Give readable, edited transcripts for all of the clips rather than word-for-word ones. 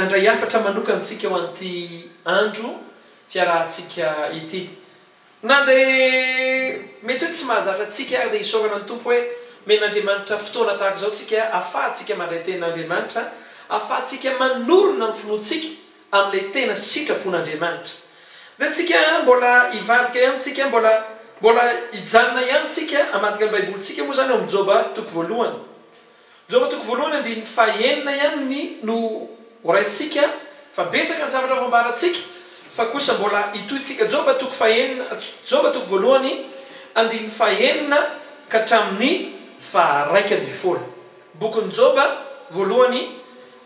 Handray hafatra manokana isika ho an'ity andro fiarahantsika ity. Na dia mety hoe tsy mahazatra antsika ary dia isaorana ny Tompo hoe omen'Andriamanitra fotoana tahaka izao tsika ahafahantsika mandray tenin'Andriamanitra, ahafahantsika manorina ny finoantsika amin'ilay tena sitrapon'Andriamanitra. Dia tsika mbola hivadika ihany tsika, mbola mbola hijanona ihany tsika hamadika ny Baibolintsika moa izany ao amin'ny Joba toko voalohany. Joba toko voalohany andininy fahenina ihany ny no horaisintsika fa betsaka ny zavatra voambarantsika fa kosa mbola hitohy tsika Joba toko fahenina Joba toko voalohany andininy fahenina ka hatramin'ny faha-11 Bokin'i Joba voalohany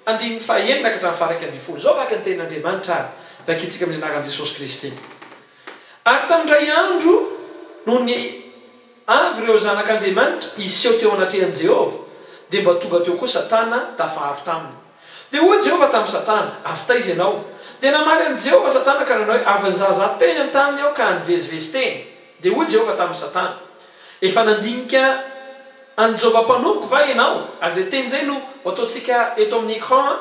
andininy fahenina ka hatramin'ny faha-11 Izao vaky ny tenin'Andriamanitra ary vakintsika amin'ny anaran'i Jesosy Kristy Ary tamin'indray andro nony Avy ireo zanak'Andriamanitra hiseho teo anatrehan'i Jehovah, dia mba tonga teo koa Satana tafaharo taminy. Dia hoy Jehovah tamin'i Satana, Avy taiza ianao? Dia namaly an'i Jehovah Satana ka nanao hoe, Avy nizahazaha teny an-tany aho ka nivezivezy teny. Dia hoy Jehovah tamin'i Satana, Efa nandinika an'i Joba mpanompoko va ianao? Ary izay teny izay no ho ataontsika eto amin'ny écran an!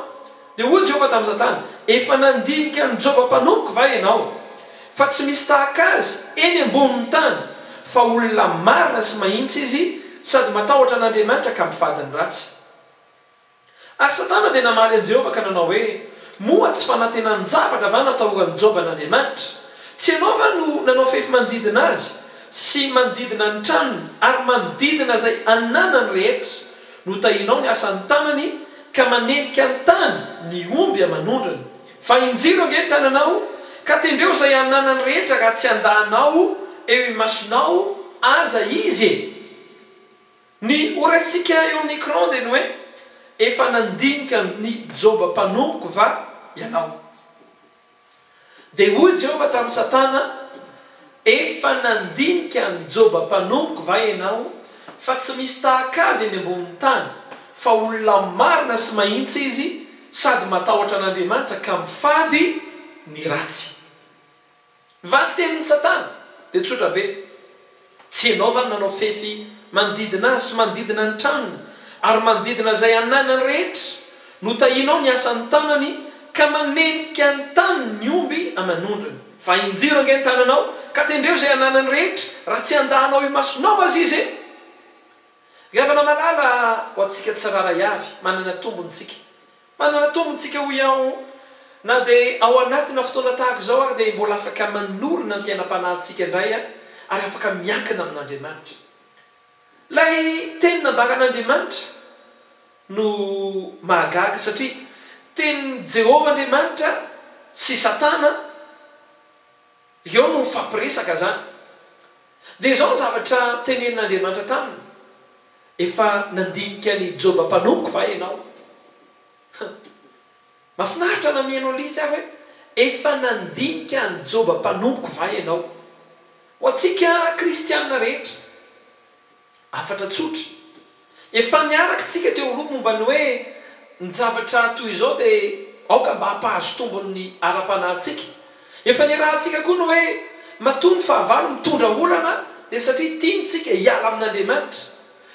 Dia hoy Jehovah tamin'i Satana, Efa nandinika an'i Joba mpanompoko va ianao? Fa tsy misy tahaka azy eny ambonin'ny tany, fa olona marina sy mahitsy izy, sady matahotra an'Andriamanitra ka mifady ny ratsy. Ary Satana dia namaly an'i Jehovah ka nanao hoe, Moa tsy fanantenan-javatra va natahoran'i Joba an'Andriamanitra? Tsy ianao va no nanao fefy manodidina azy, sy manodidina ny tranony, ary manodidina izay ananany rehetra? Notahianao ny asan'ny tanany, ka manenika ny tany ny omby aman'ondriny. Fa injiro ange ny tananao, ka tendreo izay ananany rehetra raha tsy handahanao eo imasonao aza izy e! Ny horaisintsika eo amin'ny écran dia ny hoe, Efa nandinika an'i Joba mpanompoko va ianao? Dia hoy Jehovah tamin'i Satana, Efa nandinika an'i Joba mpanompoko va ianao, fa tsy misy tahaka azy eny ambonin'ny tany, fa olona marina sy mahitsy izy, sady matahotra an'Andriamanitra ka mifady ny ratsy. Ny valin-tenin'i Satana dia tsotra be, Tsy ianao va no nanao fefy manodidina azy sy manodidina ny tranony ary manodidina izay ananany rehetra? Notahianao ny asan'ny tanany ka manenika ny tany ny omby aman'ondriny. Fa injiro ange ny tananao ka tendreo izay ananany rehetra raha tsy handahanao imasonao aza izy e! Ry havana malala, ho antsika tsirairay avy, manana tombony isika. Manana tombony tsika hoy aho na dia ao anatina fotoana tahaka izao ary dia mbola afaka manorina ny fiainam-panahintsika indray ary afaka miankina amin'Andriamanitra. Ilay teny nambaran'Andriamanitra no mahagaga satria tenin'i Jehovah Andriamanitra sy Satana ireo no mifampiresaka izany. Dia izao ny zavatra tenenin'Andriamanitra taminy, Efa nandinika an'i Joba mpanompoko va ianao? Huh. Mahafinaritra na mihaino an'ilay izy aho hoe, Efa nandinika an'i Joba mpanompoko va ianao? Ho antsika kristiana rehetra, hafatra tsotra. Efa niaraka isika teo aloha momba ny hoe ny zavatra toy izao dia aoka mba hampahazo tombony ny ara-panahintsika. Efa niarahantsika koa ny hoe matoa ny fahavalo mitondra olana dia satria tiany tsika hiala amin'Andriamanitra.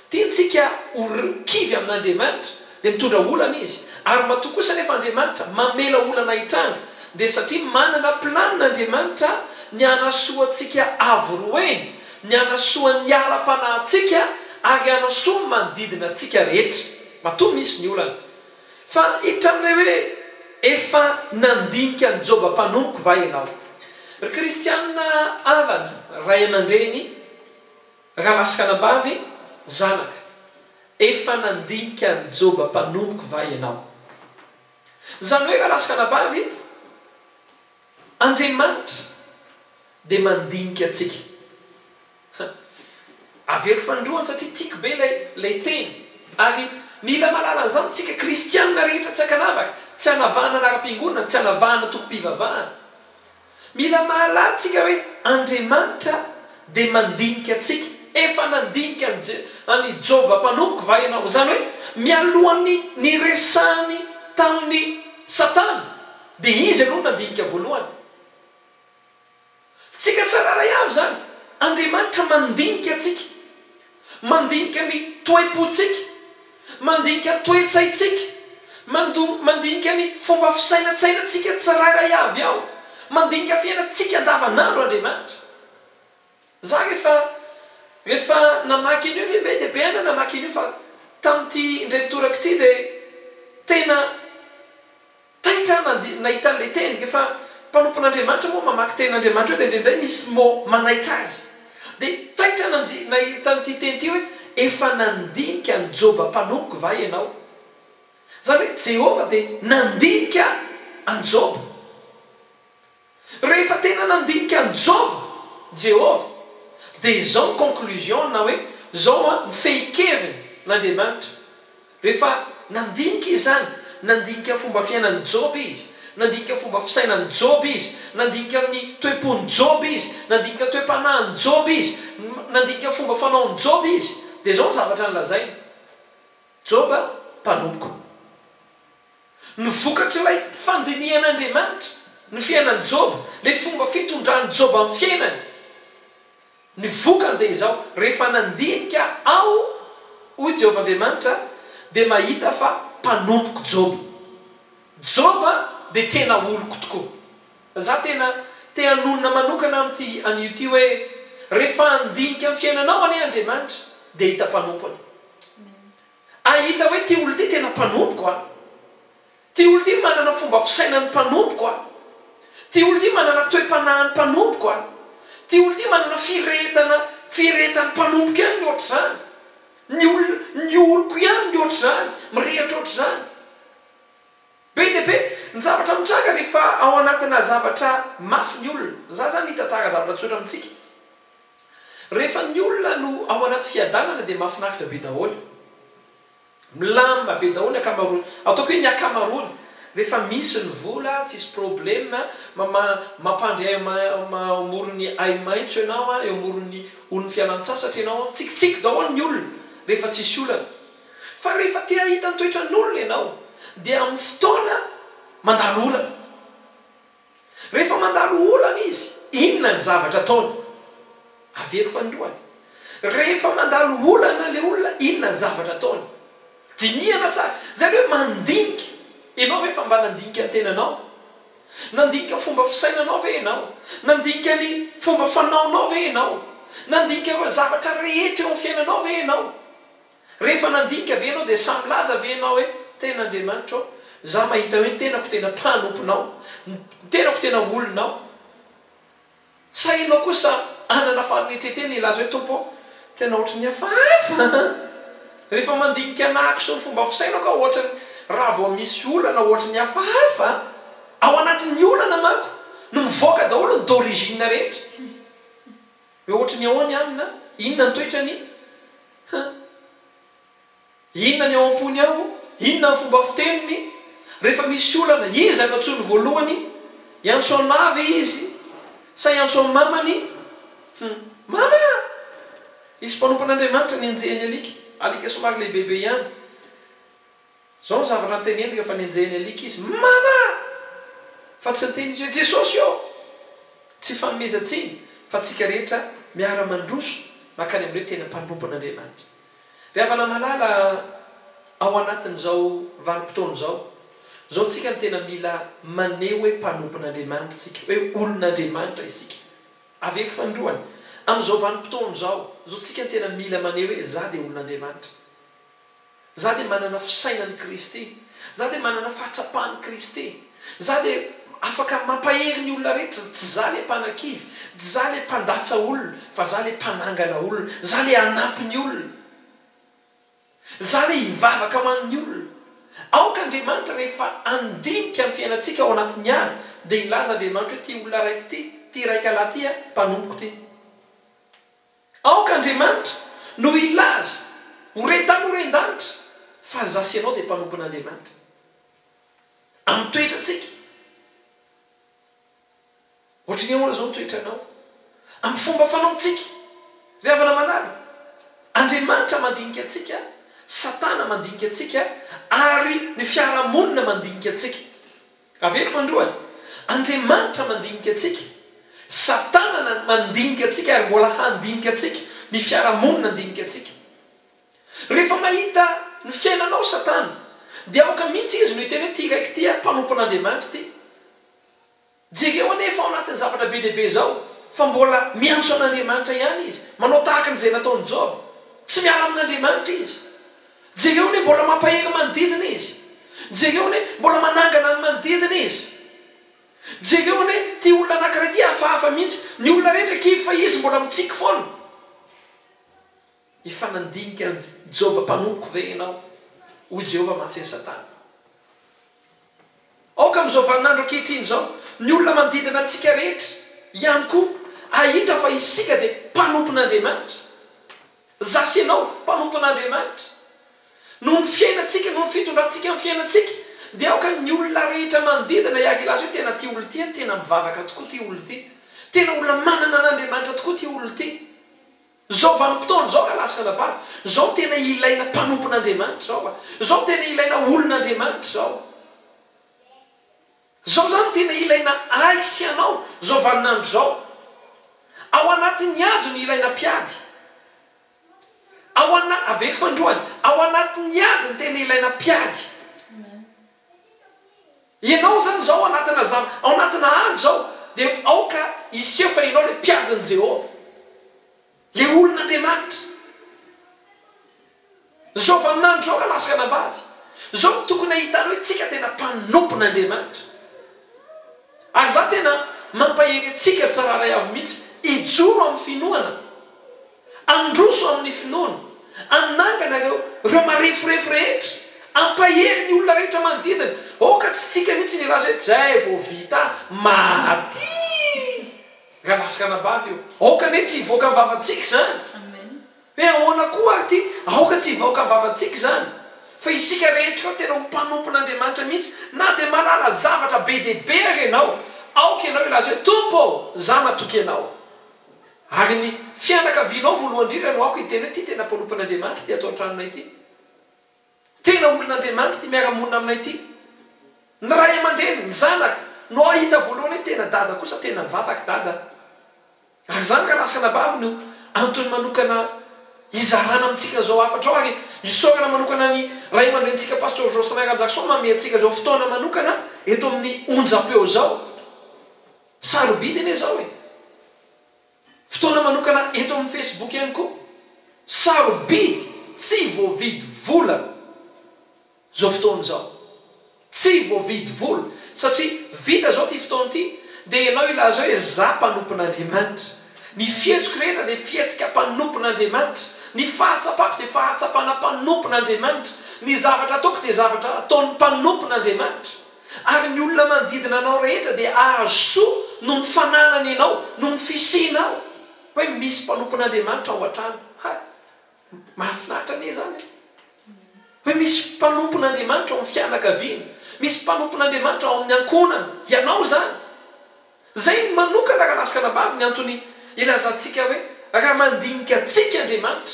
Tiany tsika ho kivy amin'Andriamanitra dia mitondra olana izy. Ary matoa kosa anefa Andriamanitra mamela olana hitranga dia satria manana planina Andriamanitra ny hanasoa antsika avo roa heny, ny hanasoa ny ara-panahintsika ary hanasoa ny manodidina antsika rehetra. Matoa misy ny olana. Fa hiditra amin'ilay hoe efa nandinika an'i Joba mpanompoko va ianao? Ry kristianina havana, ray aman-dreny, rahalahy sy anabavy, zanaka, efa nandinika an'i Joba mpanompoko va ianao? Izany hoe rahalahy sy anabavy, Andriamanitra dia mandinika antsika. Averiko fanindroany satria tiako be ilay ilay teny. Ary mila mahalala an'izany tsika kristianina rehetra tsy ankanavaka, tsy anavahana anaram-piangonana, tsy anavahana tokom-pivavahana. Mila mahalala tsika hoe Andriamanitra dia mandinika antsika. Efa nandinika an'i Je, an'i Joba mpanompoko va ianao? Izany hoe mialohan'ny niresahany tamin'i Satana dia izy aloha no nandinika voalohany. Tsika tsirairay avy izany, Andriamanitra mandinika antsika, mandinika ny toe-pontsika, mandinika toe-tsaintsika, Mando, mandinika ny fomba fisainantsainantsika tsirairay avy ao. Mandinika fiainantsika andavanandro Andriamanitra. Za rehefa, rehefa namaky an'io, efa be dia be aho namaky an'io fa tamin'ity indray mitoraka ity dia tena Taitra aho nandi, nahita an'ilay teny. Rehefa mpanompon'Andriamanitra moa mamaky tenin'Andriamanitra eo dia indraindray misy mot manaitra azy. Dia taitra aho nandi, nahita an'ity teny ity hoe, Efa nandinika an'i Joba mpanompoko va ianao? Izany hoe Jehovah dia nandinika an'i Joba. Rehefa tena nandinika an'i Joba Jehovah dia izao ny conclusion na hoe izao an ny fehin-keviny n'Andriamanitra. Rehefa nandinika izy izany, nandinika fomba fiainan'i Joba izy, nandinika fomba fisainan'i Joba izy, nandinika ny toe-pon'i Joba izy, nandinika toe-panahin'i Joba izy, nandinika fomba fanaon'i Joba izy, dia izao ny zavatra nolazainy, Joba mpanompoko. Ny vokatr'ilay fandinihan'Andriamanitra ny fiainan'i Joba, ilay fomba fitondran'i Joba ny fiainany, ny vokany dia izao, Rehefa nandinika aho, hoy Jehovah Andriamanitra, dia mahita fa mpanompoko Joba. Joba dia tena oloko tokoa. Za tena te hanonona manokana amin'ity anio ity hoe, rehefa handinika ny fiainanao anie Andriamanitra, dia hahita mpanompony. Ahita hoe ty olona ty tena mpanompoko a! Ty olona ty manana fomba fisainan'ny mpanompoko a! Ty olona ty manana toe-panahin'ny mpanompoko a! Ty olona ty manana firehetana firehetan'ny mpanompoko ihany ny ohatr'izany! Ny olona ny oloko ihany ny ohatr'izany, mirehitra ohatr'izany. Be dia be ny zavatra mitranga rehefa ao anatina zavatra mafy ny olona. Za zany hitantara zavatra tsotra amintsika. Rehefa ny olona no ao anaty fiadanana dia mahafinaritra be daholo. Milamina be daholo ny ankamaroany. Ataoko hoe ny ankamaroany. Rehefa misy ny vola, tsisy problème, mampandry eo amoron'ny ahi-maitso ianao, eo amoron'ny oron'ny fialan-tsasatra ianao, mitsikitsiky daholo ny olona rehefa tsisy olana. Fa rehefa te hahita ny toetran'olona ianao dia amin'ny fotoana mandalo olana. Rehefa mandalo olana izy, inona ny zavatra ataony? Averiko fanindroany. Rehefa mandalo olana ilay olona, inona ny zavatra ataony? Dinihana tsara. Izany hoe mandinika. Ianao ve efa mba nandinika ny tenanao? Nandinika fomba fisainanao ve ianao? Nandinika ny fomba fanaonao ve ianao? Nandinika ireo zavatra rehetra eo amin'ny fiainanao ve ianao? Rehefa nandinika ve ianao dia sahy milaza ve ianao hoe, Tena Andriamanitra ô, izaho mahita hoe ny tenako tena mpanomponao, ny tenako tena olonao? Sa ianao kosa hanana fanetren-tena hilaza hoe, Tompo ô, tena ohatry ny hafahafa an! Rehefa mandinika anahako sy ny fomba fisainako aho ohatry ny raha vao misy olana ohatry ny hafahafa, ao anatin'ny olana manko no mivoaka daholo ny d'origine rehetra. Hoe ohatry ny ahoana i anona? Inona ny toetrany? Huh. Inona ny ao am-pony ao? Inona ny fomba fiteniny? Rehefa misy olana, iza no antsoiny voalohany? Hiantso anà ve izy? Sa hiantso an'i mamany? Hum. Mama a! Nisy mpanompon'Andriamanitra nenjehin'ny alika. Alika somary lehibebe ihany. Izao ny zavatra noteneniny rehefa nenjehin'ny alika izy, Mama! Fa tsy niteny izy hoe, Jesosy ô! Tsy fanomezan-tsiny fa tsika rehetra miara-mandroso mankany amin'ny hoe tena mpanompon'Andriamanitra. Ry havana malala, ao anatin'izao vanim-potoana izao, izao tsika no tena mila maneho hoe mpanompon'Andriamanitra isika, hoe olon'Andriamanitra isika. Averiko fanindroany, amin'izao vanim-potoana izao, izao tsika no tena mila maneho hoe izaho dia olon'Andriamanitra. Za dia manana fisainan'i Kristy. Za dia manana fahatsapan'i Kristy. Za dia afaka mampahery ny olona rehetra. Tsy za le mpanakivy, tsy za le mpandatsa olona, fa za le mpanangana olona. Za le hanampy ny olona. Za le hivavaka ho an'ny olona. Aoka Andriamanitra rehefa handinika ny fiainantsika ao anatin'ny ady dia hilaza Andriamanitra hoe ity olona raiky ity, ity raikalahy ity a, mpanompoko ity. Aoka Andriamanitra no hilaza ho re tany ho ren-danitra fa za sy ianao dia mpanompon'Andriamanitra. Amin'ny toetrantsika. Ohatry ny ahoana izao ny toetranao? Amin'ny fomba fanaontsika. Ry havana malala, Andriamanitra mandinika antsika, Satana mandinika antsika, ary ny fiarahamonina mandinika antsika. Averiko fanindroany, Andriamanitra mandinika antsika, Satana mandinika antsika ary mbola handinika antsika, ny fiarahamonina handinika antsika. Rehefa mahita ny fiainanao Satana, Dia aoka mihitsy izy no hiteny hoe ity raiky ity a, mpanompon'Andriamanitra ity. Jereo anie fa ao anatin'ny zavatra be dia be izao fa mbola miantso an'Andriamanitra ihany izy, manao tahaka an'izay nataon'i Joba. Tsy miala amin'Andriamanitra izy. Jereo anie mbola mampahery manodidina izy. Jereo anie mbola manangana ny manodidina izy. Jereo anie ity olona anankiray ity hafahafa mihitsy. Ny olona rehetra kivy fa izy mbola mitsiky foana. Efa nandinika an'i Joba mpanompoko ve ianao? Hoy Jehovah mantsy an'i Satana. Aoka amin'izao vaninandro ankehitriny izao, ny olona manodidina antsika rehetra ihany koa hahita fa isika dia mpanompon'Andriamanitra. Izaho sy ianao, mpanompon'Andriamanitra. Noho ny fiainantsika, noho ny fitondrantsika ny fiainantsika, dia aoka ny olona rehetra manodidina hiary hilaza hoe tena ity olona ity an, tena mivavaka tokoa ity olona ity. Tena olona manana an'Andriamanitra tokoa ity olona ity. Izao vanim-potoana izao rahalahy sy ranabavy, izao tena ilaina mpanompon'Andriamanitra izao a! Izao tena ilaina olon'Andriamanitra izao. Izao izany tena ilaina ahy sy anao izao vaninandro izao. Ao anatin'ny ady no ilaina mpiady. Ao ana, averiko fanindroany, ao anatin'ny ady no tena ilaina mpiady. Ianao izany izao ao anatina zava, ao anatina ady izao, dia aoka hiseho fa ianao ilay mpiadin'i Jehovah, ilay olon'Andriamanitra. Izao vaninandro izao rahalahy sy ranabavy, izao no tokony hahitana hoe tsika tena mpanompon'Andriamanitra. Ary izaho tena mampahery antsika tsirairay avy mihitsy hijoro amin'ny finoana. Handroso amin'ny finoana, hanangana ireo ireo mareforefo rehetra, hampahery ny olona rehetra manodidina. Aoka tsy tsika mihitsy ny hilaza hoe zay vao vita maty! Rahalahy sy ranabavy ô, aoka anie tsy hivoaka amin'ny vavantsika izany. Hoe ahoana koa ary ity? Aoka tsy hivaoka amin'ny vavantsika izany. Fa isika rehetra ireo tena ho mpanompon'Andriamanitra mihitsy, na dia mahalala zavatra be dia be ary ianao, aoka ianao hilaza hoe, Tompo ô, izaho matoky Anao. Ary ny fianakavianao voalohany indrindra no aoka hiteny hoe ity tena mpanompon'Andriamanitra ity ato an-tranonay ity. Tena olon'Andriamanitra ity miara-monina aminay ity. Ny ray aman-dreny, ny zanaka, no hahita voalohany hoe tena dada kosa tena mivavaka dada. Ary izany ka lasa anabavy no antony manokana hizarana amintsika an'izao hafatra izao ary isaorana manokana ny ray aman-drenintsika Pasteur Jocelyn Rajackson manome antsika izao fotoana manokana eto amin'ny onjam-peo izao. Sarobidy anie izao e! Fotoana manokana eto amin'ny Facebook ihany koa. Sarobidy tsy voavidy vola izao fotoana izao. Tsy voavidy vola. Satria vita izao ity fotoana ity dia ianao hilaza hoe za mpanompon'Andriamanitra. Ny fihetsiko rehetra dia fihetsika mpanompon'Andriamanitra. Ny fahatsapako dia fahatsapana mpanompon'Andriamanitra. Ny zavatra ataoko dia zavatra ataon'ny mpanompon'Andriamanitra. Ary ny olona manodidina anao rehetra dia hahazo soa noho ny fananany anao, noho ny fisianao. Hoe misy mpanompon'Andriamanitra ao an-trano. Hay! Mahafinaritra anie izany e! Hoe misy mpanompon'Andriamanitra ao amin'ny fianakaviana, misy mpanompon'Andriamanitra ao amin'ny ankohonana. Ianao izany. Izay manokana rahalahy sy ranabavy ny antony ilazantsika hoe raha mandinika antsika Andriamanitra,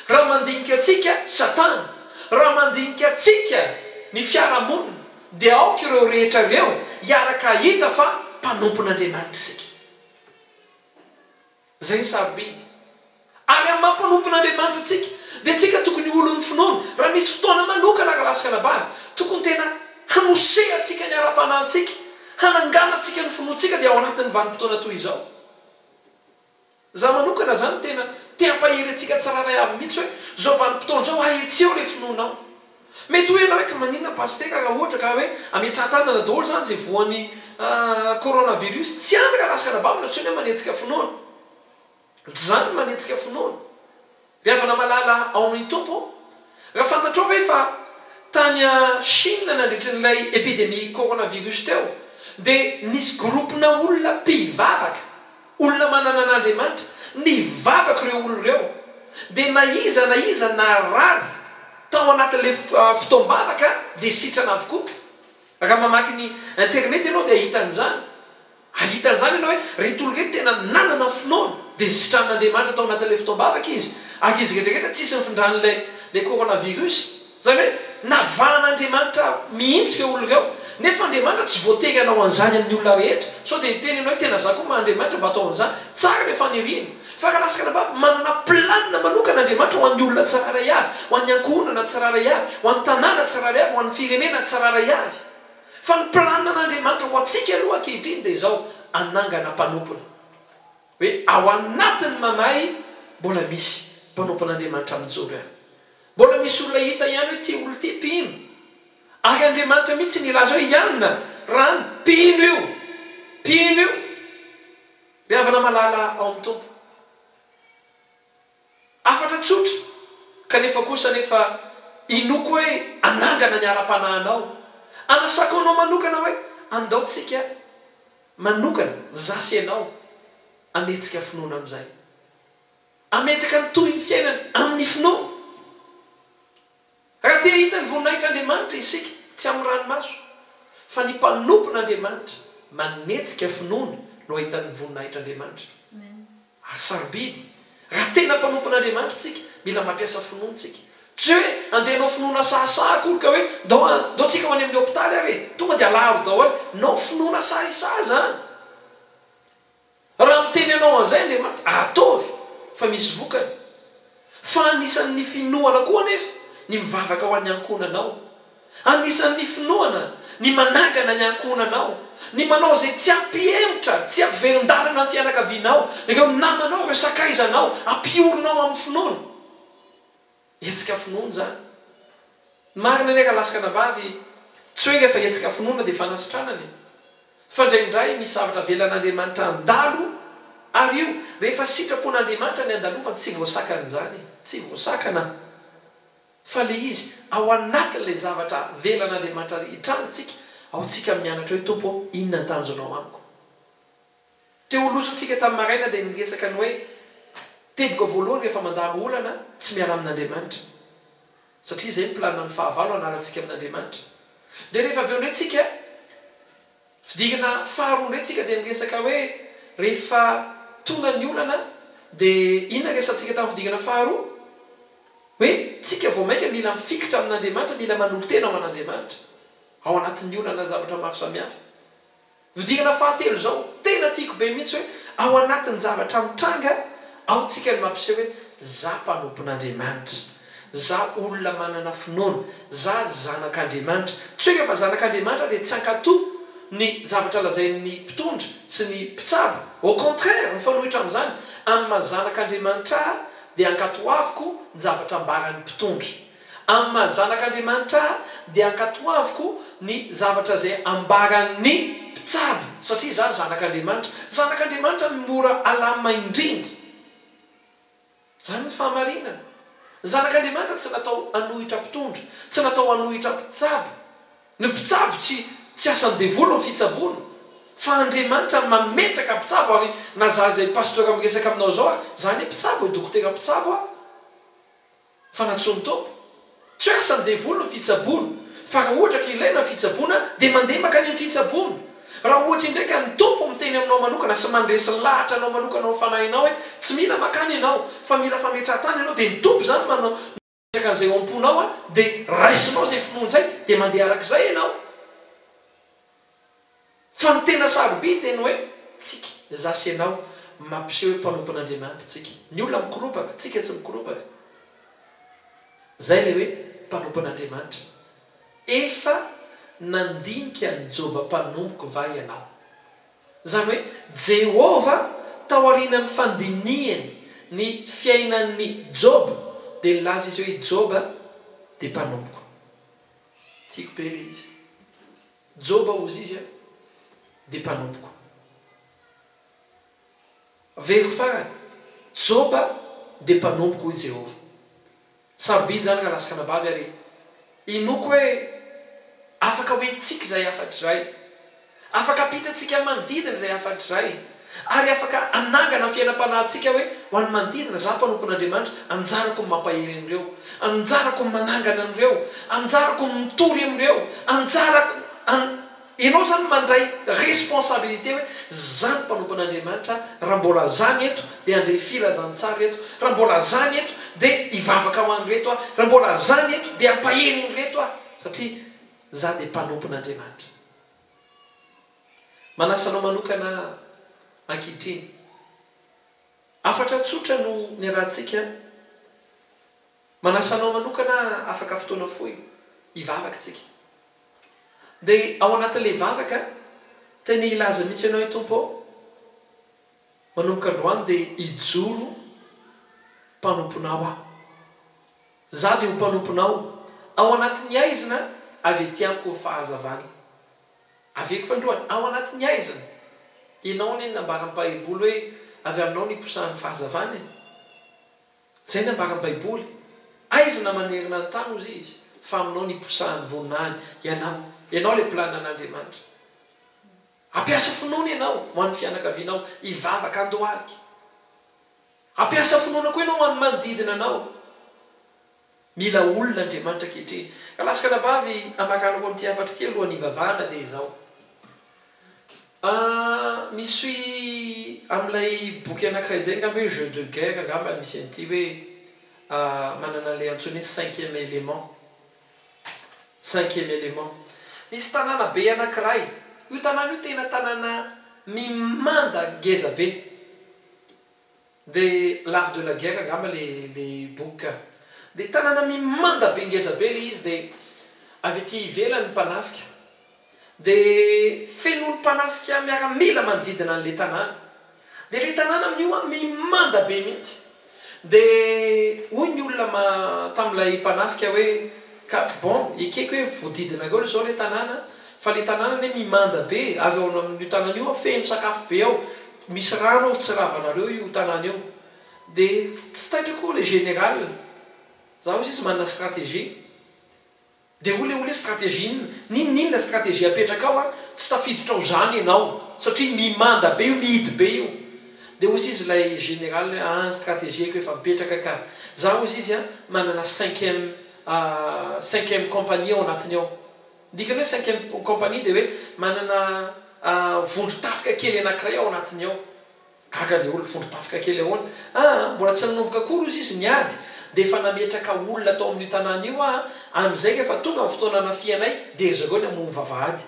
raha mandinika antsika Satana, raha mandinika antsika ny fiarahamonina dia aoka ireo rehetra ireo hiaraka hahita fa mpanompon'Andriamanitra isika. Izay ny sarobidy. Ary amin'ny maha mpanompon'Andriamanitra antsika, dia tsika tokony ho olon'ny finoana. Raha misy fotoana manokana rahalahy sy ranabavy, tokony tena hanosehantsika ny ara-panahintsika, hananganantsika ny finoantsika dia ao anatin'ny vanim-potoana toy izao. Izaho manokana izany tena te hampahery antsika tsirairay avy mihitsy hoe izao vanim-potoana izao ahetseo ilay finoanao. Mety ho ianao hoe ka maninona pasitera raha ohatra ka hoe ametrahan-tanana daholo izany izay voan'ny coronavirus. Tsy any rahalahy sy anabavy no antsoina hoe manetsika finoana. Tsy izany ny manetsika finoana. Ry havana malala ao amin'ny Tompo ô, raha fantatrao ve fa tany Chine nandritry an'ilay epidemie coronavirus teo dia nisy groupe-na olona mpivavaka Olona manana an'Andriamanitra, nivavaka ireo olona ireo, dia na iza na iza narary tao anatin'ilay fotoam-bavaka dia sitrana avokoa. Raha mamaky ny internet ianao dia hahita an'izany. Hahita an'izany ianao hoe ireto olona ireto tena nanana finoana, dia sitranin'Andriamanitra tao anatin'ilay fotoam-bavaka izy, ary izy rehetra rehetra tsisy nifindran'ilay ilay coronavirus. Izany hoe navahan'Andriamanitra mihitsy ireo olona ireo. Nefa Andriamanitra tsy voatery hanao an'izany amin'ny olona rehetra. Sao dia hiteny ianao hoe tena za koa maha Andriamanitra mba atao an'izany. Tsara ilay faniriana. Fa raha lasaka anabavy, manana planina manokana Andriamanitra ho an'ny olona tsirairay avy, ho an'ny ankohonana tsirairay avy, ho an'ny tanàna tsirairay avy, ho an'ny firenena tsirairay avy. Fa ny planinan'Andriamanitra ho antsika aloha ankehitriny dia izao, hanangana mpanompony. Hoe ao anatin'ny mamay mbola misy mpanompon'Andriamanitra mijoro ihany. Mbola misy olona hita ihany hoe ity olona ity mpino. Ary Andriamanitra mihitsy nilaza hoe Ianona, rano, mpino io. Mpino io. Ry havana malala ao amin'ny Tompo. Hafatra tsotra, kanefa kosa anefa inoako hoe hanangana ny ara-panahinao. Hanasako anao manokana hoe andao tsika manokana, za sy ianao, hanetsika finoana amin'izay. Hametraka ny tohin'ny fiainana amin'ny finoana. Raha te hahita ny voninahitr'Andriamanitra isika, tsy amin'ny ranomaso, fa ny mpanompon'Andriamanitra manetsika finoana no hahita ny voninahitr'Andriamanitra. Ary sarobidy, raha tena mpanompon'Andriamanitra isika, mila mampiasa finoana isika. Tsy hoe andeha hanao finoana sahasaha akory ka hoe ndao ndao tsika ho any amin'ny hopitaly ary e, tonga dia alaharo daholo. Nao finoana sahisahy izany. Raha miteny anao an'izay Andriamanitra, ataovy fa misy vokany. Fa anisan'ny finoana koa anefa ny mivavaka ho an'ny ankohonanao. Anisan'ny finoana ny manangana ny ankohonanao, ny manao izay tsy hampihemotra, tsy hampiverin-dalana ny fianakavianao, ireo namanao, ireo sakaizanao, ampiorinao amin'ny finoana. Hetsika finoana izany. Ny marina anie rahalahy sy ranabavy, tsy hoe rehefa hetsika finoana dia fanasitranana e. Fa indraindray misy zavatra avelan'Andriamanitra handalo ary io rehefa sitrapon'Andriamanitra ny handalovany tsy voasakana izany e. Tsy voasakana. Fa le izy ao anatin'ilay zavatra avelan'Andriamanitra hitranga tsika, ao tsika mianatra hoe Tompo ô, inona ny tanjonao amiko? Teo lozontsika tamin'ny maraina dia niresaka ny hoe teboka voalohany rehefa mandalo olana tsy miala amin'Andriamanitra. Satria izay ny planina ny fahavalo hanala antsika amin'Andriamanitra. Dia rehefa avy eo indray tsika, fidirana faharoa indray tsika dia niresaka hoe rehefa tonga ny olana dia inona resantsika tamin'ny fidirana faharoa? Hoe tsika vao mainka mila mifikitra amin'Andriamanitra, mila manolo-tena ho an'Andriamanitra ao anatin'ny olana zavatra maro samihafa. Fidirana fahatelo izao, tena tiako be mihitsy hoe ao anatin'ny zavatra mitranga ao tsika ny mampiseho hoe za mpanompon'Andriamanitra, za olona manana finoana, za zanak'Andriamanitra. Tsy hoe rehefa zanak'Andriamanitra dia tsy hankato ny zavatra lazain'ny mpitondra sy ny mpitsabo, au contraire, mifanohitra amin'izany, amin'ny maha zanak'Andriamanitra ahy dia ankatoaviko ny zavatra ambaran'ny mpitondra. Amin'ny maha zanak'Andriamanitra ahy dia ankatoaviko ny zavatra izay ambaran'ny mpitsabo satria izaho zanak'Andriamanitra. Zanak'Andriamanitra no mora alamina indrindra. Izany ny fahamarinana. Ny zanak'Andriamanitra tsy natao hanohitra mpitondra, tsy natao hanohitra mpitsabo. Ny mpitsabo tsy tsy asan'ny devoly ny fitsaboana fa Andriamanitra no mametraka mpitsabo ary na za izay pasteur miresaka aminao izao ary za anie mpitsabo e, dokotera mpitsabo aho. Fa nantsoin'ny Tompo. Tsy hoe asan'ny devoly ny fitsaboana, fa raha ohatra ka ilaina ny fitsaboana dia mandeha mankany amin'ny fitsaboana. Raha ohatra indray ka ny Tompo miteny aminao manokana sy mandresy lahatra anao manokana ao amin'ny fanahinao hoe tsy mila mankany ianao fa mila fametrahan-tany ianao dia ny Tompo izany manao mametraka an'izay ao am-ponao dia raisinao izay finoana izay dia mandeha arak'izay ianao. Fa ny tena sarobidy dia ny hoe tsika, za sy ianao, mampiseho hoe mpanompon'Andriamanitra tsika. Ny olona mikoropaka, tsika tsy mikoropaka. Zay ilay hoe mpanompon'Andriamanitra. Efa nandinika an'i Joba mpanompoko va ianao? Izany hoe Jehovah taorianan'ny fandinihany ny fiainan'i Joba dia nilaza izy hoe i Joba dia mpanompoko. Tiako be ilay izy. Joba hozy izy a, dia mpanompoko. Averiko farany, Joba dia mpanompoko hoy Jehovah. Sarobidy izany rahalahy sy ranabavy ary inoako hoe afaka hoentintsika izay hafatra izay. Afaka ampitantsika manodidina izay hafatra izay. Ary afaka hanangana ny fiainam-panahintsika hoe ho an'ny manodidina, izaho mpanompon'Andriamanitra, anjarako ny mampahery an'ireo, anjarako ny manangana an'ireo, anjarako ny mitory amin'ireo, anjarako an, ianao izany mandray responsabilité hoe izaho no mpanompon'Andriamanitra, raha mbola izaho ny eto dia handre filazantsara eto, raha mbola izaho ny eto dia hivavaka ho an'ireto aho. Raha mbola za ny eto, dia hampahery an'ireto aho, satria za dia mpanompon'Andriamanitra. Manasa anao manokana aho ankehitriny. Hafatra tsotra no niarahantsika. Manasa anao manokana aho afaka fotoana fohy hivavaka tsika. Dia ao anatin'ilay vavaka, tena hilaza mihitsy ianao hoe, Tompo ô, manomboka androany dia hijoro mpanomponao aho. Izaho dia ho mpanomponao ao anatin'ny haizina avy aty amiko ny fahazavana. Averiko fandroany, ao anatin'ny haizina. Ianao anie no nambaran'ny Baiboly hoe avy aminao no hiposahan'ny fahazavana e. Izay no ambaran'ny Baiboly. Haizina manerana ny tany hozy izy, fa aminao no hiposahan'ny voninahiny. Ianao. Ianao ilay plan an'Andriamanitra. Hampiasa finoana ianao ho an'ny fianakavianao, hivavaka handohalika. Hampiasa finoana koa ianao ho an'ny manodidina anao. Mila olona Andriamanitra ankehitriny. Ka lasa anabavy hamaranako amin'ity hafatra ity alohan'ny hivavahana dia izao. Ah, misy amin'ilay boky anankiray izay angamba hoe Jeu de guerre angamba no misy an'ity hoe manana an'ilay antsoina hoe cinquième élément. Cinquième élément. Nisy tanàna be anankiray. Io tanàna io tena tanàna mimanda ngeza be. Dia l'art de la guerre angamba le le boky ka. Dia tanàna mimanda be ngeza be le izy dia avy aty ivelany ny mpanafika. Dia feno olo mpanafika miaramila manodidina an'le tanàna. Dia le tanàna amin'io an mimanda be mihitsy. Dia hoy ny olona ma tamin'ilay mpanafika hoe ka bon ekeko hoe voadidinareo izao le tanàna fa le tanàna anie mimanda be ary ao amin'io tanàna io an feno sakafo be ao. Misy rano ao tsy ravanareo io tanàna io. Dia tsy taitra koa le général. Za hozy izy manana stratégie. Dia hoy le olona hoe stratégie inona? N'inon'inona stratégie apetrakao an, tsy tafiditra ao zany ianao. Satria mimanda be io, mihidy be io. Dia hozy izy ilay général hoe an, stratégie-ko efa mipetraka ka. Za hozy izy an, manana cinquième cinquième compagnie ao anatiny ao. Ny dikany hoe cinquième compagnie dia hoe manana vondron-tafika kely anankiray ao anatiny ao. Gaga ilay olona, vondron-tafika kely ahoana? Aa, mbola tsy nanomboka akory hozy izy ny ady dia efa nametraka olona tao amin'io tanàna io aho, amin'izay rehefa tonga ny fotoana hanafihanay dia ry zareo ny hamono vavahady.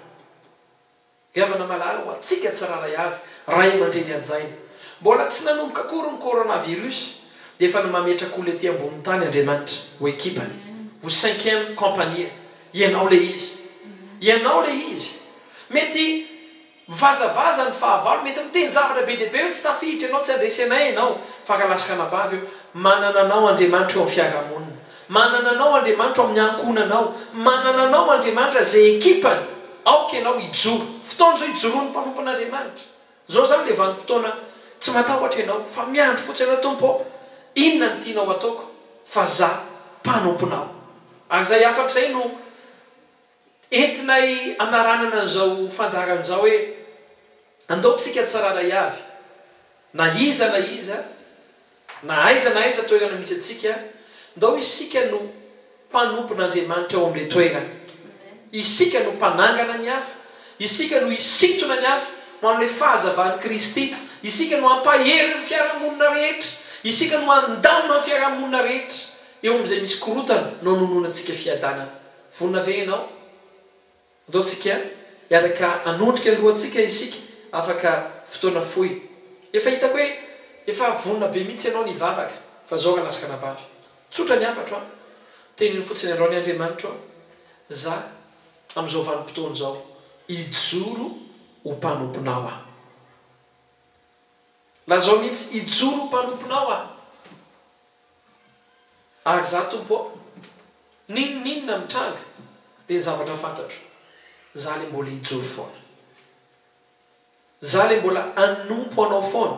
Ry havana malala, ho antsika tsirairay avy, ray aman-dreny hajaina. Mbola tsy nanomboka akory ny coronavirus dia efa mametraka olona ety ambonin'ny tany Andriamanitra ho ekipany, ho cinquième compagnie. Ianao ilay izy. Ianao ilay izy. Mety mivazavaza ny fahavalo, mety miteny zavatra be dia be hoe tsy tafiditra ianao, tsy handresy anay ianao. Fa raha lasa anabavy eo, manana anao Andriamanitra eo amin'ny fiarahamonina. Manana anao Andriamanitra ao amin'ny ankohonanao. Manana anao Andriamanitra izay ekipany. Aoka ianao hijoro. Fotoana izao hijoroan'ny mpanompon'Andriamanitra. Izao izany ilay vanim-potoana tsy matahotra ianao fa miandry fotsiny ianao, Tompo ô, inona no tianao hataoko fa za mpanomponao. Ary izay hafatra izay no entinay hamaranana an'izao fandaharana izao hoe, andao tsika tsirairay avy, na iza na iza, Na aiza na aiza toerana misy antsika, ndao isika no mpanompon'Andriamanitra ao amin'ilay toerana. Isika no mpanangana ny hafa, isika no hisintona ny hafa ho amin'ilay fahazavan'i Kristy, isika no hampahery ny fiarahamonina rehetra, isika no handamina ny fiarahamonina rehetra. Eo amin'izay misy korontana no hanononantsika fiadanana. Vonona ve ianao? Andao tsika hiaraka hanondrika ny lohantsika isika afaka fotoana fohy. Efa hitako hoe efa vonona be mihitsy ianao ny hivavaka fa zao ralasy ranabavy. Tsotra ny hafatro an. Teneno fotsiny androany Andriamanitro ô, za amin'izao vanim-potoana izao hijoro ho mpanomponao aho. Lazao mihitsy hijoro ho mpanomponao aho. Ary za Tompo ô, n'inon'inona mitranga dia ny zavatra fantatro, za le mbola hijoro foana. Za le mbola hanompo Anao foana.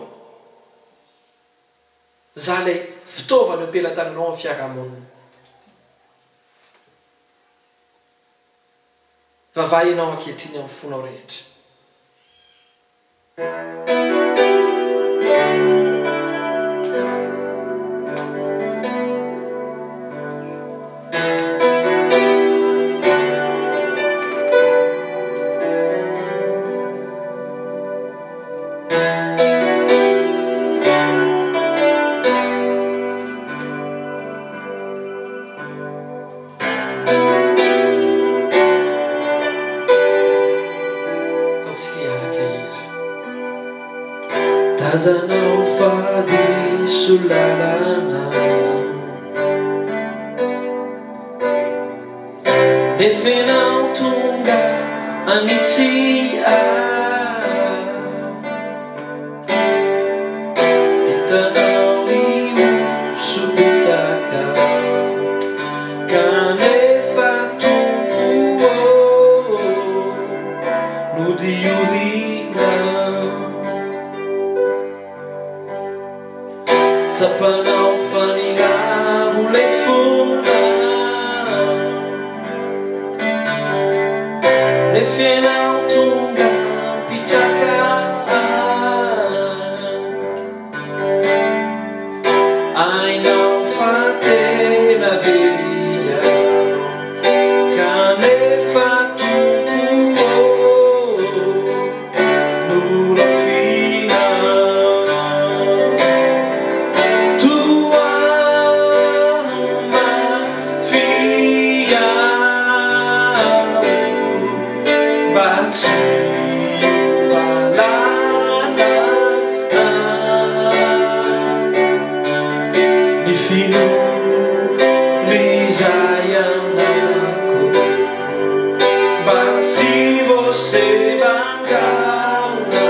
Za lay fitaovana eo am-pelatananao amin'ny fiarahamonina. Vavaha ianao ankehitriny amin'ny fonao rehetra. Tazanao fa diso lalana. Nefa ianao tonga hanitsy ahy. Hitanao ny hosopotaka. Kanefa Tompo ô, nodiovinao. Tsapanao fa nilavo lefona. Nefa ianao tonga mpitraka ahy. Hainao fa tena very aho. Kanefa Tompo ô, norafinao. Tohano mafy aho, mba tsy hiova lalana. Ny finoana izay ananako, mba tsy voasembangaona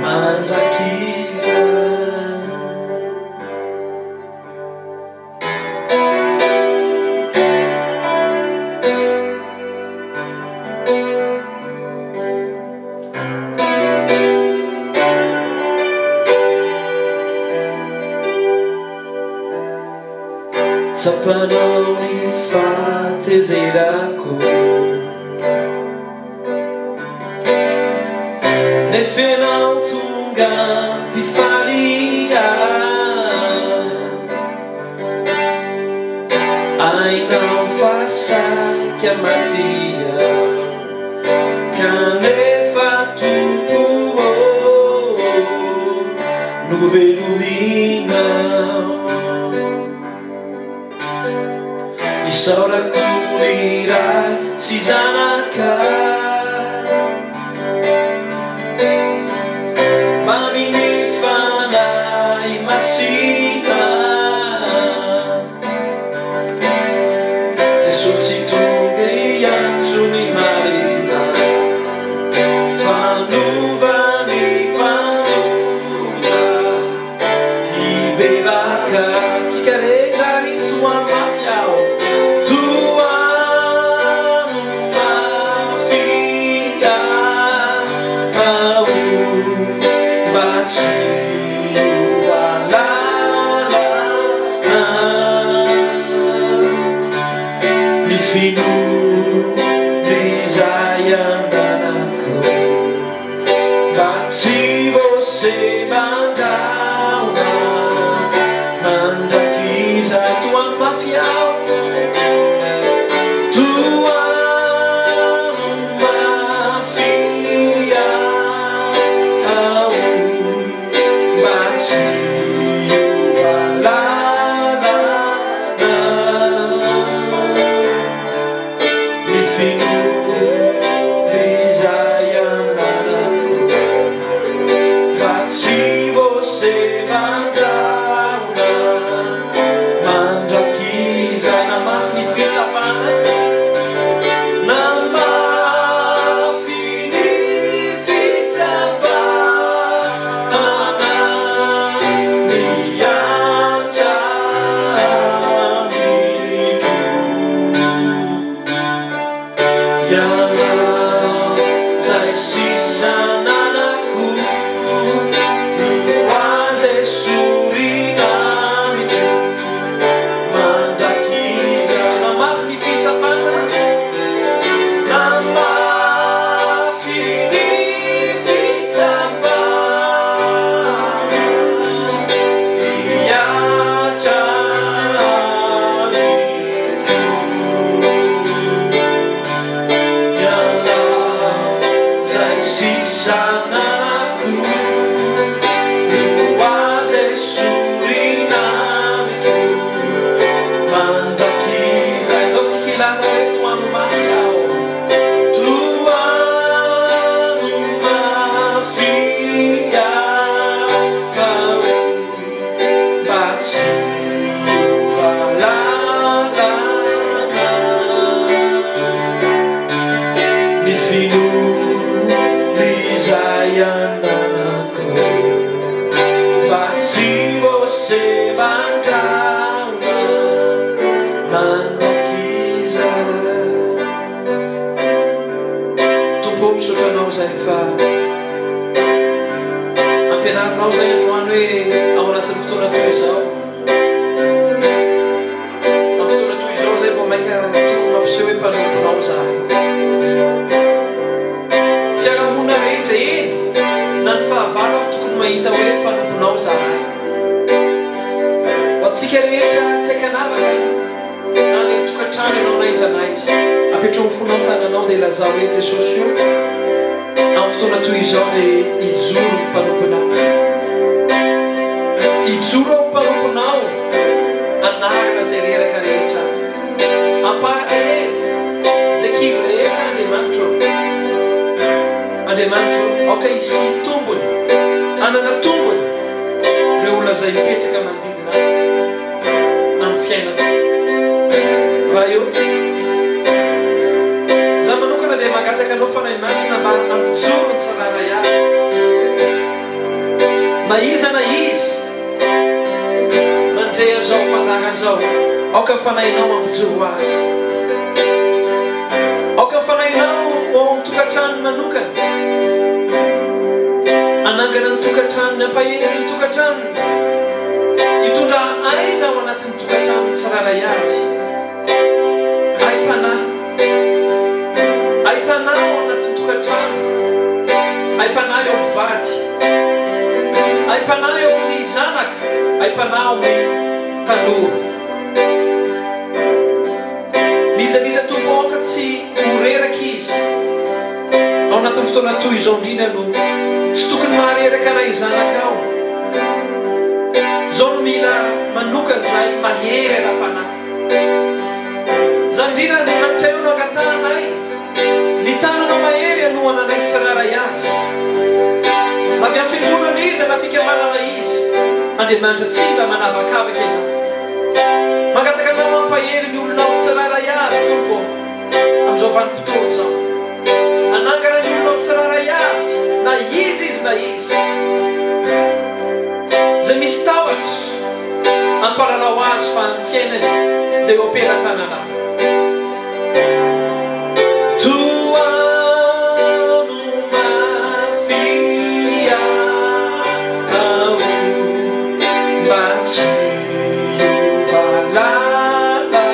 mandrakizay. Tsapanao ny fahatezerako, nefa ianao tonga mpifaly ahy. Hainao fa saika maty aho, kanefa Tompo ô, novelominao. Isaorako ny Ray sy Zanaka, mbamin'ny Fanahy Masina. Jesoa tsy tonga hiantso ny marina, fa hanova ny mpanota hibebaka. Tsika rehetra ry tohano mafy aho, tohano mafy aho, mba tsy hiova lalana. Ny finoana izay ananako, mba tsy voasembangaona mandrakizay. Tohano mafy aho, tohano mafy aho, mba tsy hiova lalana. Ny finoana misaotra Anao izahay fa ampianarinao izahay androany hoe ao anatin'ny fotoana toy izao, amin'ny fotoana toy izao izahay vao mainka tokony mampiseho hoe mpanomponao izahay. Fiarahamonina rehetra, eny, na ny fahavalo ary tokony mahita hoe mpanomponao izahay. Ho antsika rehetra tsy ankanavaka, Na any an-tokantrano ianao na aiza na aiza, apetraho ny fonao ny tananao dia lazao hoe, Jesosy o, amin'ny fotoana toy izao dia hijoro ny mpanomponao. Hijoro aho mpanomponao hanarina izay reraka rehetra. Hampahery izay kivy rehetra Andriamanitro o. Andriamanitro o, aoka hisy tombony, hanana tombony ireo olona izay mipetraka manodidina ahy. amin'ny fiainako. Ray ô, izaho manokana dia mangataka Anao Fanahy Masina mba hampijoro ny tsirairay avy, na iza na iza mandre an'izao fandaharana izao, aoka ny Fanahinao hampijoro azy. Aoka ny Fanahinao ho ao amin'ny tokantranony manokana, hanangana ny tokantranony, hampahery ny tokantranony. Hitondra aina ao anatin'ny tokantranon'ny tsirairay avy. Aim-panahy. Aim-panahy ao anatin'ny tokantrano. Aim-panahy eo amin'ny vady. Aim-panahy eo amin'ny zanaka. Aim-panahy ao amin'ny tanora. N'iza n'iza Tompo aoka tsy ho reraka izy. Ao anatin'ny fotoana toy izao indrindra no tsy tokony mahareraka anay zanakao. Izao no mila manokana izahay mahery ara-panahy. Izany indrindra Andriamanitra eo no angatahanay ny tananao mahery hanohana anay tsirairay avy. Na avy amin'ny fiangonana iza na fikambanana iza, Andriamanitra tsy mba manavakavaka Ianao. Mangataka Anao hampahery ny olonao tsirairay avy Tompo ô. Amin'izao vanim-potoana izao. Hanangana ny olonao tsirairay avy, na iza izy na iza. Izay misy tahotra, ampahalalao azy fa ny fiainany dia eo am-pelatananao. Tohano mafy aho mba tsy hiova lalana.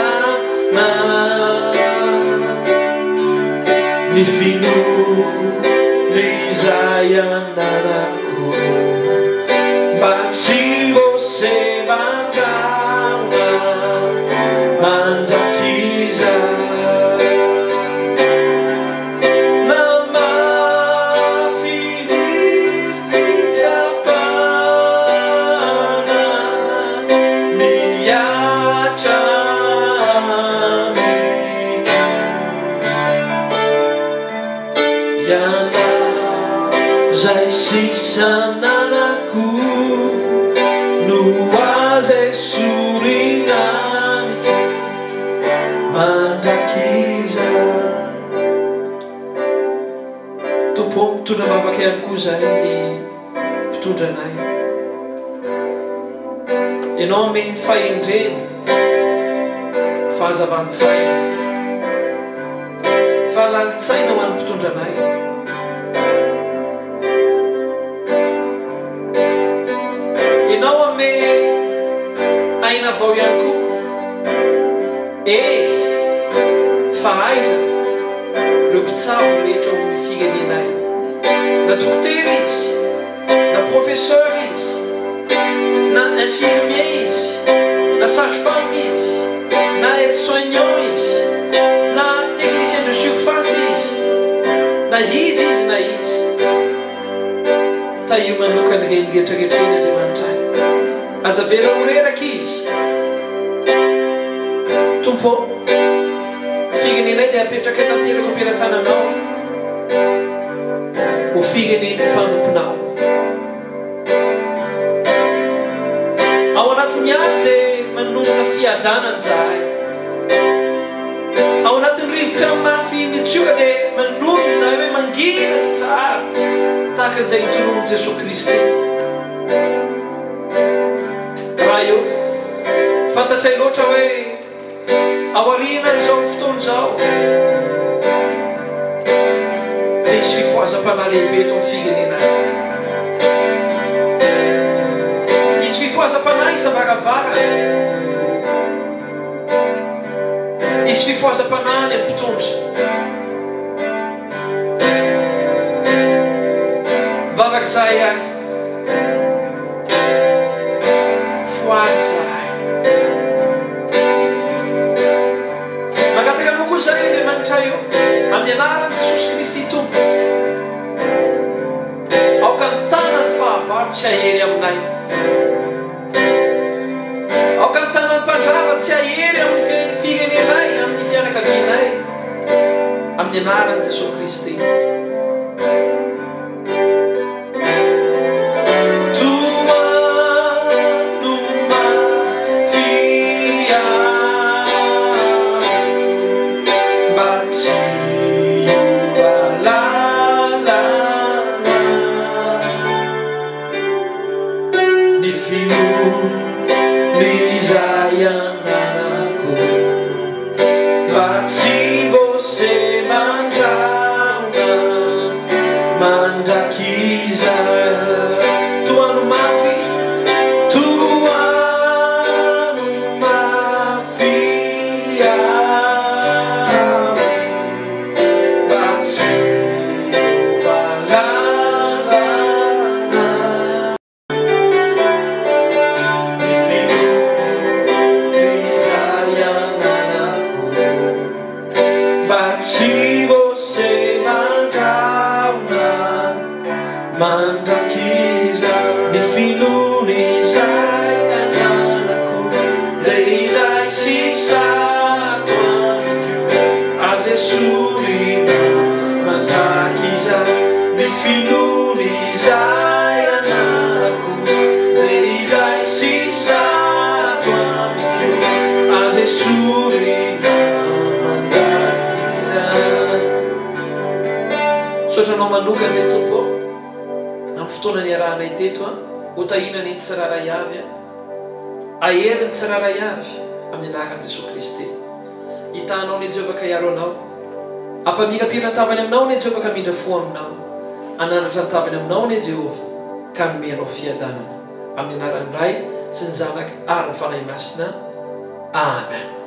Ny finoana izay ananako mba tsy ho semban-drahona mandrakizay. Na mafy ny fitsapana mihatra amiko, Ianao izay sisa ananako no aza esorina amiko mandrakizay. Tompo ô, mitondra am-bavaka ihany koa izahay ny mpitondra anay. Ianao ame fahendrena, fahazavan-tsaina, fahalalin-tsaina ho an'ny mpitondra anay. Ianao ame aina vao ihany koa. Eh! Fahaizana ireo mpitsabo rehetra ao amin'ny firenenay. Na dokotera izy, na professeur izy, na infirmier izy, na sage femme izy, na aide soignant izy, na technicien de surface izy, na iza izy na iza. Tahio manokana ireny rehetra rehetra ireny Andriamanitra ay. Aza avela ho reraka izy. Tompo ô, ny firenenay dia apetrakay tanteraka am-pelatananao ho firenen'ny mpanomponao. Ao anatin'ny ady dia manonona fiadanana izahay. Ao anatin'ny rivotra mafy mitsioka dia manonona izahay hoe mangina mitsahara tahaka an'izay notolonin'i Jesoa Kristy. Ray ô, fantatray loatra hoe aorianan'izao fotoana izao dia hisy. fifohazam-panahy lehibe eto amin'ny firenena. Hisy fifohazam-panahy isam-baravarana. Hisy fifohazam-panahy any amin'ny mpitondra. Mivavaka izahay ary. Fohazy izahay. Mangataka Anao koa izahay Andriamanitray ô, amin'ny anaran'i Jesosy Kristy Tompo. Aoka ny tanan'ny fahavalo tsy hahery aminay. Aoka ny tanan'ny mpandrava tsy hahery amin'ny firenenay, amin'ny fianakavianay. Amin'ny anaran'i Jesosy Kristy. Tohano mafy aho mba tsy hiova lalana. Ny finoana izay ananako mba tsy voaseman-drahona mandrakizay. Tohano mafy, tohano mafy aho mba tsy hiova lalana. Ny finoana izay ananako mba tsy voaseman-drahona mandrakizay. Ny finoana izay ananako dia izay sisa ato amiko aza esorina mandrakizay. Ny finoana izay ananako dia izay sisa ato amiko aza esorina mandrakizay. Misaotra anao manokana izay Tompo ô, amin'ny fotoana niarahanay teto a, ho tahiana anie ny tsirairay avy a, ahery ny tsirairay avy amin'ny anaran'i Jesoa Kristy. Hitahanao anie Jehovah ka hiaro anao. Hampamirapira ny tavany aminao anie Jehovah ka hamindra fo aminao. Hanandratra ny tavany aminao anie Jehovah ka hanome anao fiadanana. Amin'ny anaran'ny Ray sy ny Zanaka ary ny Fanahy Masina. Amen.